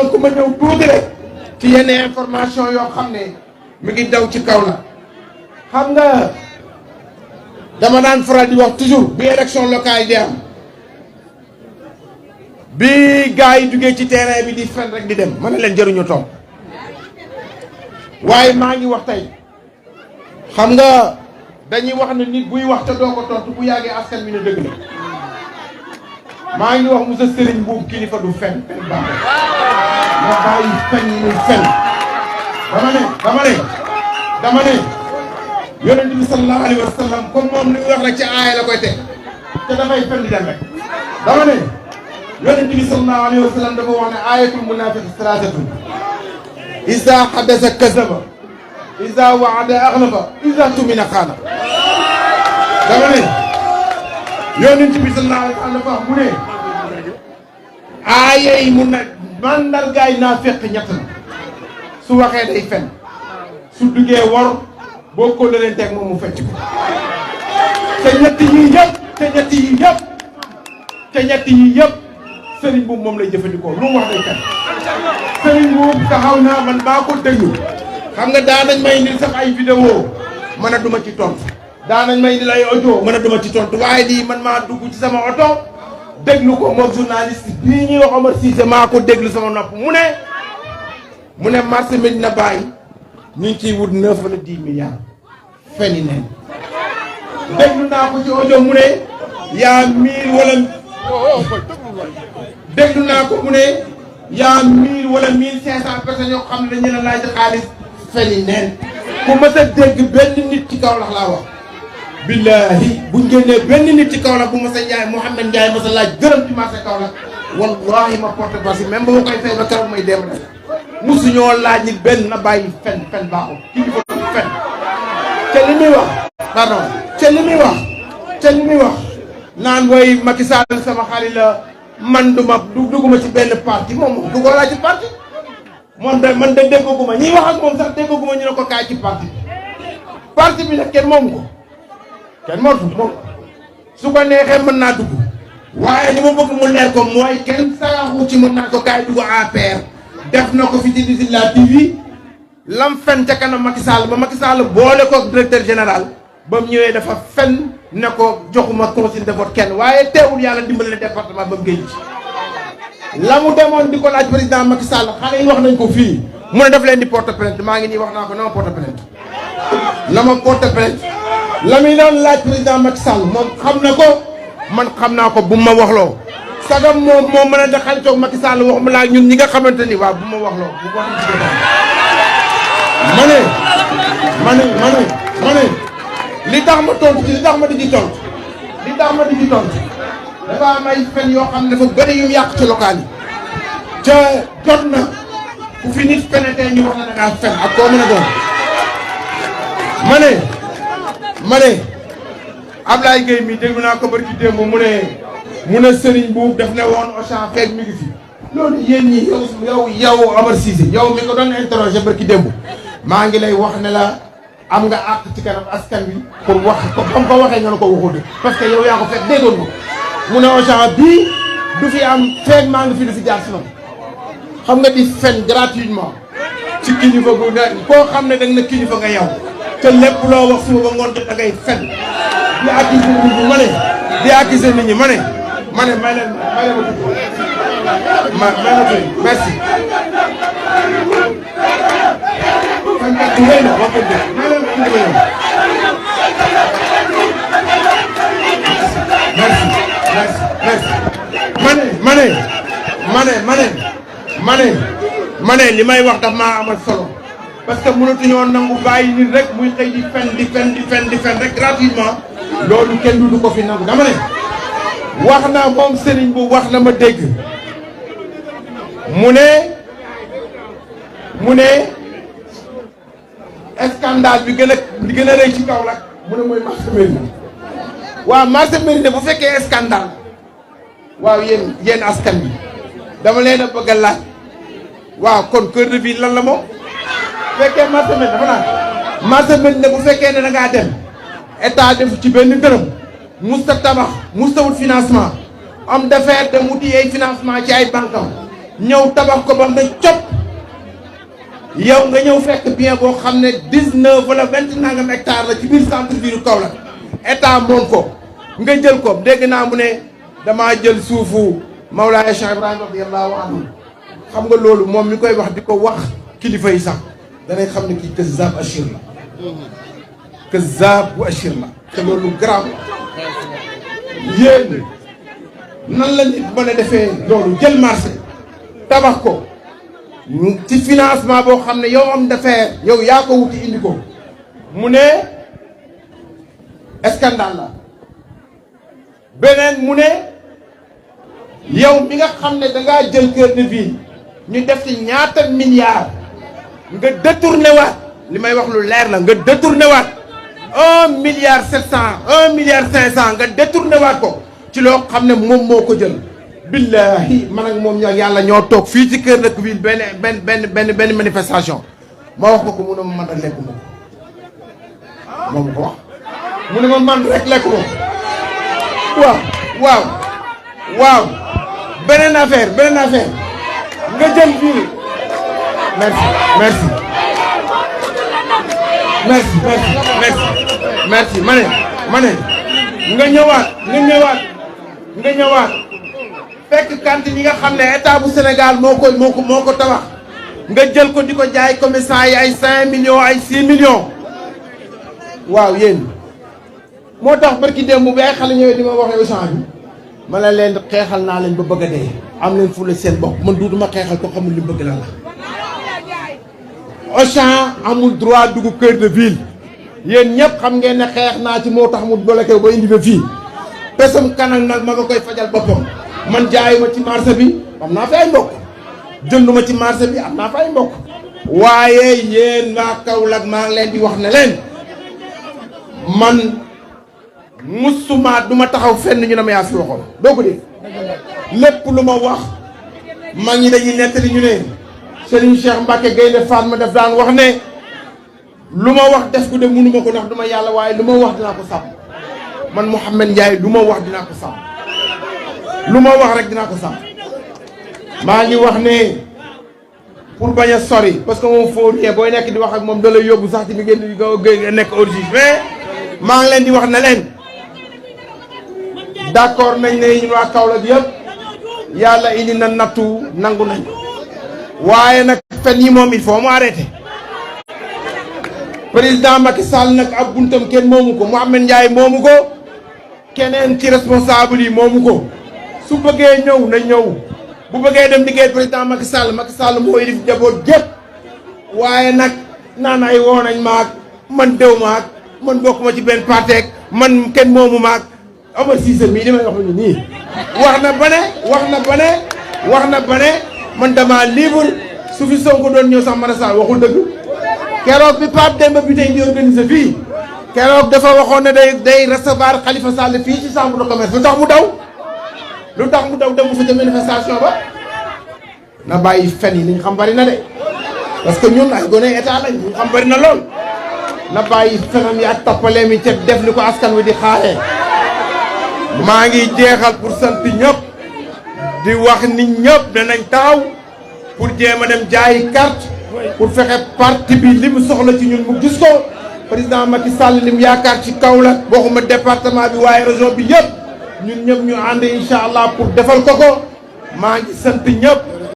donc ma ñëw tuuti rek ci yenn information yoo xam ne mi ngi daw ci kaw la xam nga dama daan faral di wax toujours bi élection locale di am bi gars yi duggee ci terrain bi di fen rek di dem ma ne leen jëruñu toog waaye maa ngi wax tey xam nga dañuy wax ne nit buy wax te doo ko tontu bu yàggee askan bi ne dëgg la maa ngi wax monsieur Serigne Mbuub kilifa du fen fen baaxul ma bàyyi fen yi muy fen dama ne yonent bi sallallahu alayhi wa sallam comme moom li muy wax rek ci aaya la koy teg te dafay fen di dem rek dama ne yonent bi sallallahu alayhi wa sallam dafa wax ne aayatul munaafiq salaasatun iza haddasa kazaba iza wa'ada aghlaba iza tumina xaana dama ne yonent bi sallallahu alayhi wa sallam dafa wax mu ne aaya yi mun na mandargaay naafiq ñett la su waxee day fen su duggee wor boo ko leen teg moom mu fecc ko te ñett yi yëpp sëriñ bu moom lay jëfandikoo lu mu wax day fen sëriñ bu taxaw naa man maa ko déglu xam nga daa nañ may indil sax ay vidéo mën a duma ci tontu daa nañ may indil ay audio mën a duma ci tontu waaye lii man maa dugg ci sama oto déglu ko moom journaliste bii ñuy wax Omar Cissé maa ko déglu sama nopp mu ne marché Medina Baye ñu ngi ciy wut 9 wala 10 milliards feni neen déglu naa ko ci audio mu ne yaa 1000 wala déglu naa ko mu ne yaa 1000 wala 1500 personnes yoo xam ne dañu la laaj xaalis feni neen ku mës a dégg benn nit ci Kaolack laa wax billahi buñ génnee benn nit ci Kaolack bu mës a Ndiaye Mouhamed Ndiaye mës a laaj gërëm ci marché Kaolack wallahi ma porte partie même ba ma koy fay ba keroog may dem rek musuñoo laaj nit benn na bàyyi fen baaxul kilifa du fen te li muy wax pardon te li muy wax naan way Macky Sall sama xarit la man dugguma ci benn parti moom duggoo laa ci parti moom de man de déggaguma ñiy wax ak moom sax déggaguma ñu ne ko kaay ci parti bi nag kenn moomu ko kenn moom su ko neexee mën naa dugg waaye li ma bëgg mu leer ko mooy kenn saraxu ci mën naa ko kaay dugg APR def na ko fi ci Ndindy TV lam fen ca kanam Macky Sall ba Macky Sall boole ko directeur général ba mu ñëwee dafa fen ne ko joxuma consigne de vote kenn waaye teewul yàlla dimbali na département ba mu génn ci la mu demoon di ko laaj président Macky Sall xale yi wax nañ ko fii mu ne daf leen di porte plainte maa ngi nii wax naa ko na ma porte plainte la muy doon laaj président Macky Sall moom xam na ko man xam naa ko bu ma waxloo sagam moom moo mën a da xalitoog Macky Sall waxuma laa ñun ñi nga xamante ni waaw bu ma waxloo bu ko ma ne li tax ma tontu ci li tax ma di ci tontu dafa am ay fen yoo xam ne dafa bëri yu yàq ci local yi ca jot na ku fi nit fenetee ñu wax na da ngaa fen ak koo mën a doon ma ne Ablaye Gueye mi déglu naa ko barki démb mu ne Serigne Mbuub daf ne woon Auchan feeg mi ngi fi loolu yéen ñi yow Omar Cissé yow mi ko doon interroger barki démb maa ngi lay wax ne la am nga àq ci kanam askan wi pour wax ko comme ko waxee nga ne ko waxoo dëgg parce que yow yaa ko fekk déggoon ko mu ne Auchan bii du fi am feeg maa ngi fi du fi jaar si man xam nga di fen gratuitement ci kilifa gu nga koo xam ne danga na kilifa nga yow te lépp loo wax suba ba ngoon da ngay fen di accuser nit ñi may leen ma tudd merci ma ne li may wax daf maa amal solo parce que mënatuñoo nangu bàyyi nit rek muy xëy di fen rek gratuitement loolu kenn du ko fi nangu dama ne wax na moom Serigne bu wax na ma dégg mu ne scandale bi gën a rëy ci Kaolack mu ne mooy marché Médina waaw marché Médina bu fekkee scandale waaw yéen askan bi dama leen a bëgg a laaj waaw kon cœur de ville lan la moom fekkee marché Médina dafa naan marché Médina bu fekkee ne da ngaa dem état def ci benn dërëm musta tabax musta wut financement homme d'affaires dem wuti ay financement ci ay banque am ñëw tabax ko ba nga cop yow nga ñëw fekk bien boo xam ne 19 wala 20 nangam hectares la ci biir centre ville Kaolack état moom ko nga jël ko dégg naa mu ne damaa jël suufu Mawlaaya Cheikh Ibrahima radiyallahu anhu xam nga loolu moom mi koy wax di ko wax kilifa yi sax danay xam ne kii kazaab ashir la kazaab bu ashir la te loolu grave yéen nan la nit mën a defee loolu jël marché tabax ko ci financement boo xam ne yow am d'affaires yow yaa ko wuti indi ko mu ne scandale la beneen mu ne yow mi nga xam ne dangaa jël cœur de ville ñu def ci ñaata milliards nga détourné waat li may wax lu leer la nga détourné waat 1,7 milliard 1,5 milliard nga détourné waat ko ci loo xam ne moom moo ko jël billahi man ak moom ñoo yàlla ñoo toog fii ci kër dëkk ville benn manifestation ma wax ko mu ne ma man rek lekku ma ko moom ko wax mu ne ma man rek lekku ma ko waaw beneen affaire nga jël ville merci ma ne nga ñëwaat fekk cantine yi nga xam ne état bu Sénégal moo ko tabax nga jël ko di ko jaay commerçant yi ay 5 millions ay 6 millions waaw yéen moo tax barki démb bi ay xale ñëwee di ma wax Auchan bi ma ne leen xeexal naa leen ba bëgg a dee am leen fu la seen bopp man duutuma xeexal ko xamul li bëgg la Auchan amul droit dugg cœur de ville yéen ñëpp xam ngeen ne xeex naa ci moo tax mu bloqué ba indi ba fii pesam kanam nag ma nga koy fajal boppam man jaayuma ci marché bi am naa fi ay mbokk jënduma ci marché bi am naa fi ay mbokk waaye yéen waa Kaolack maa ngi leen di wax ne leen man musuma duma taxaw fenn ñu ne ma yaa fi waxoon doo ko dégg lépp lu ma wax maa ngi dañuy nettali ñu ne Serigne Cheikh Mbacke Gaynde Fatma daf daan wax ne lu ma wax def ko de mënuma ko ndax duma yàlla waaye lu ma wax dinaa ko sàmm man Mouhamed Ndiaye lu ma wax dinaa ko sàmm lu ma wax rek dinaa ko sàmm maa ngi wax ne pour bañ a sori parce que moom foo rien booy nekk di wax ak moom da lay yóbbu sax ci bi ngeen di nekk origine mais maa ngi leen di wax ne leen d'accord nañ ne ñun waa Kaolack yëpp yàlla indi na nattu nangu nañ waaye nag fen yi moom il faut mu arrêté président Macky Sall nag ab buntam kenn moomu ko Mouhamed Ndiaye moomu ko keneen ci responsable yi moomu ko su bëggee ñëw na ñëw bu bëggee dem liggéey président Macky Sall moo yilif njaboot gépp waaye nag naan ay woo nañ maag man déw maag man bokkuma ci benn parteek man kenn moomu maag Omar Cissé mii li may wax ñu nii wax na ba ne man dama libre su fi Sonko doon ñëw sax man a sa waxul dëgg keroog bi Pape Demba bi tey di organiser fii keroog dafa waxoon ne day recevoir Khalifa Sall fii ci chambre de commerce lu tax mu daw dem fa ca manifestation ba na bàyyi fen yi li ñu xam bari na de parce que ñun ay gone état lañ ñu xam bari na lool na bàyyi fenam yi ak tappaleem yi ca def li ko askan wi di xaaree maa ngi jeexal pour sant ñëpp di wax nit ñëpp danañ taxaw pour jéem a dem jaayi carte pour fexe parti bi li mu soxla ci ñun mu gis ko président Macky Sall li mu yaakaar ci Kaolack waxuma département bi waaye région bi yëpp ñun ñëpp ñu ànd incha allah pour defal ko maa ngi sant ñëpp